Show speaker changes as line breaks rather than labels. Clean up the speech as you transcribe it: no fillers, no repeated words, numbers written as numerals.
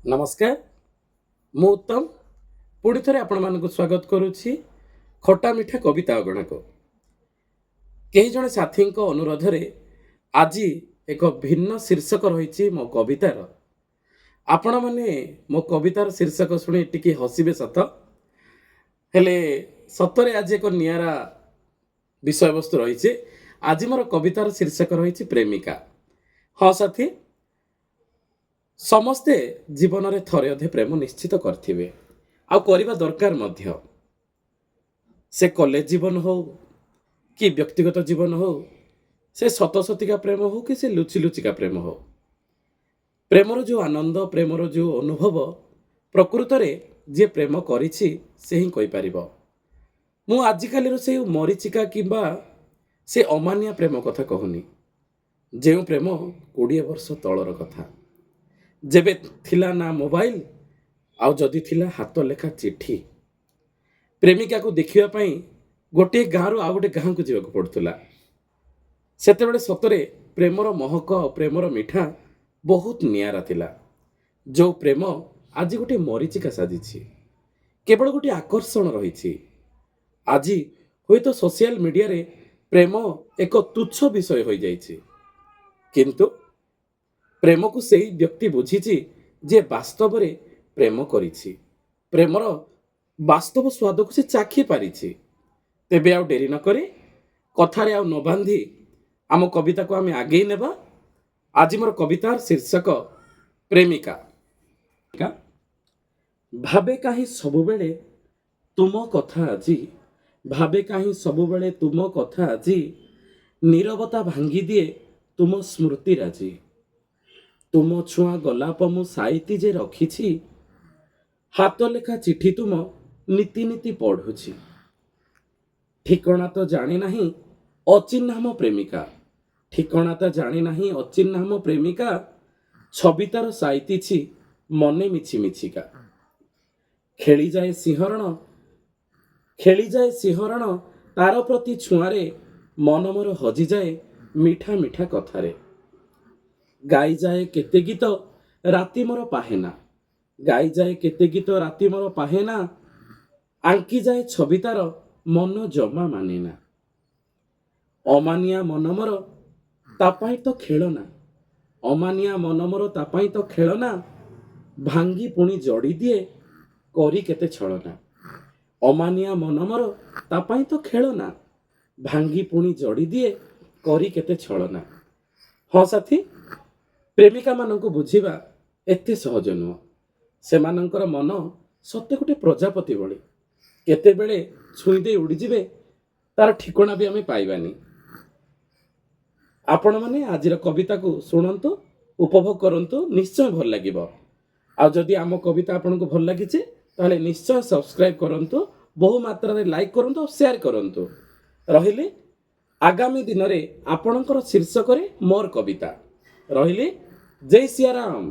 ନମସ୍କାର, ମୁଁ ଉତ୍ତମ ପୁଣି ଥରେ ଆପଣମାନଙ୍କୁ ସ୍ୱାଗତ କରୁଛି ଖଟା ମିଠା କବିତା ଅଗଣାକୁ। କେହି ଜଣେ ସାଥୀଙ୍କ ଅନୁରୋଧରେ ଆଜି ଏକ ଭିନ୍ନ ଶୀର୍ଷକ ରହିଛି ମୋ କବିତାର। ଆପଣମାନେ ମୋ କବିତାର ଶୀର୍ଷକ ଶୁଣି ଟିକେ ହସିବେ ସତ, ହେଲେ ସତରେ ଆଜି ଏକ ନିଆରା ବିଷୟବସ୍ତୁ ରହିଛି। ଆଜି ମୋର କବିତାର ଶୀର୍ଷକ ରହିଛି ପ୍ରେମିକା। ହଁ ସାଥୀ, ସମସ୍ତେ ଜୀବନରେ ଥରେ ଅଧେ ପ୍ରେମ ନିଶ୍ଚିତ କରିଥିବେ, ଆଉ କରିବା ଦରକାର ମଧ୍ୟ। ସେ କଲେଜ ଜୀବନ ହଉ କି ବ୍ୟକ୍ତିଗତ ଜୀବନ ହଉ, ସେ ସତସତିକା ପ୍ରେମ ହଉ କି ସେ ଲୁଚି ଲୁଚିକା ପ୍ରେମ ହଉ, ପ୍ରେମର ଯେଉଁ ଆନନ୍ଦ, ପ୍ରେମର ଯେଉଁ ଅନୁଭବ, ପ୍ରକୃତରେ ଯିଏ ପ୍ରେମ କରିଛି ସେ ହିଁ କହିପାରିବ। ମୁଁ ଆଜିକାଲିର ସେଇ ମରିଚିକା କିମ୍ବା ସେ ଅମାନିଆ ପ୍ରେମ କଥା କହୁନି, ଯେଉଁ ପ୍ରେମ 20 ବର୍ଷ ତଳର କଥା, ଯେବେ ଥିଲା ନା ମୋବାଇଲ, ଆଉ ଯଦି ଥିଲା ହାତ ଲେଖା ଚିଠି। ପ୍ରେମିକାକୁ ଦେଖିବା ପାଇଁ ଗୋଟିଏ ଗାଁରୁ ଆଉ ଗୋଟେ ଗାଁକୁ ଯିବାକୁ ପଡ଼ୁଥିଲା। ସେତେବେଳେ ସତରେ ପ୍ରେମର ମହକ, ପ୍ରେମର ମିଠା ବହୁତ ନିଆରା ଥିଲା। ଯେଉଁ ପ୍ରେମ ଆଜି ଗୋଟିଏ ମରିଚିକା ସାଜିଛି, କେବଳ ଗୋଟିଏ ଆକର୍ଷଣ ରହିଛି। ଆଜି ହୁଏତ ସୋସିଆଲ ମିଡ଼ିଆରେ ପ୍ରେମ ଏକ ତୁଚ୍ଛ ବିଷୟ ହୋଇଯାଇଛି, କିନ୍ତୁ ପ୍ରେମକୁ ସେଇ ବ୍ୟକ୍ତି ବୁଝିଛି ଯିଏ ବାସ୍ତବରେ ପ୍ରେମ କରିଛି, ପ୍ରେମର ବାସ୍ତବ ସ୍ୱାଦକୁ ସେ ଚାଖି ପାରିଛି। ତେବେ ଆଉ ଡେରି ନକରି, କଥାରେ ଆଉ ନ ବାନ୍ଧି ଆମ କବିତାକୁ ଆମେ ଆଗେଇ ନେବା। ଆଜି ମୋର କବିତାର ଶୀର୍ଷକ ପ୍ରେମିକା। ଭାବେ କାହିଁ ସବୁବେଳେ ତୁମ କଥା ଆଜି, ଭାବେ କାହିଁ ସବୁବେଳେ ତୁମ କଥା ଆଜି, ନୀରବତା ଭାଙ୍ଗିଦିଏ ତୁମ ସ୍ମୃତି ରାଜି। ତୁମ ଛୁଆଁ ଗୋଲାପ ମୁଁ ସାଇତି ଯେ ରଖିଛି, ହାତ ଲେଖା ଚିଠି ତୁମ ନିତି ନିତି ପଢ଼ୁଛି। ଠିକଣା ତ ଜାଣି ନାହିଁ ଅଚିହ୍ନା ମୋ ପ୍ରେମିକା, ଠିକଣା ତ ଜାଣି ନାହିଁ ଅଚିହ୍ନା ମୋ ପ୍ରେମିକା, ଛବି ତାର ସାଇତିଛି ମନେ ମିଛି ମିଛିକା। ଖେଳିଯାଏ ସିଂହରଣ, ଖେଳିଯାଏ ସିଂହରଣ ତାର ପ୍ରତି ଛୁଆଁରେ, ମନ ମୋର ହଜିଯାଏ ମିଠା ମିଠା କଥାରେ। ଗାଇଯାଏ କେତେ ଗୀତ ରାତି ମୋର ପାହେନା, ଗାଇଯାଏ କେତେ ଗୀତ ରାତି ମୋର ପାହେନା, ଆଙ୍କିଯାଏ ଛବି ତାର ମନ ଜମା ମାନେନା। ଅମାନିଆ ମନ ମୋର ତା ପାଇଁ ତ ଖେଳନା, ଅମାନିଆ ମନ ମୋର ତା ପାଇଁ ତ ଖେଳନା, ଭାଙ୍ଗି ପୁଣି ଜଡ଼ି ଦିଏ କରି କେତେ ଛଳନା। ଅମାନିଆ ମନ ମୋର ତା ପାଇଁ ତ ଖେଳନା, ଭାଙ୍ଗି ପୁଣି ଜଡ଼ି ଦିଏ କରି କେତେ ଛଳନା। ହଁ ସାଥୀ, ପ୍ରେମିକାମାନଙ୍କୁ ବୁଝିବା ଏତେ ସହଜ ନୁହଁ। ସେମାନଙ୍କର ମନ ସତେ ଗୋଟେ ପ୍ରଜାପତି ଭଳି, କେତେବେଳେ ଛୁଇଁ ଦେଇ ଉଡ଼ିଯିବେ ତାର ଠିକଣା ବି ଆମେ ପାଇବାନି। ଆପଣମାନେ ଆଜିର କବିତାକୁ ଶୁଣନ୍ତୁ, ଉପଭୋଗ କରନ୍ତୁ, ନିଶ୍ଚୟ ଭଲ ଲାଗିବ। ଆଉ ଯଦି ଆମ କବିତା ଆପଣଙ୍କୁ ଭଲ ଲାଗିଛି, ତାହେଲେ ନିଶ୍ଚୟ ସବସ୍କ୍ରାଇବ୍ କରନ୍ତୁ, ବହୁ ମାତ୍ରାରେ ଲାଇକ୍ କରନ୍ତୁ ଆଉ ସେୟାର କରନ୍ତୁ। ରହିଲି, ଆଗାମୀ ଦିନରେ ଆପଣଙ୍କର ଶୀର୍ଷକରେ ମୋର କବିତା। ରହିଲି, ଜୟ ସିଆରାମ।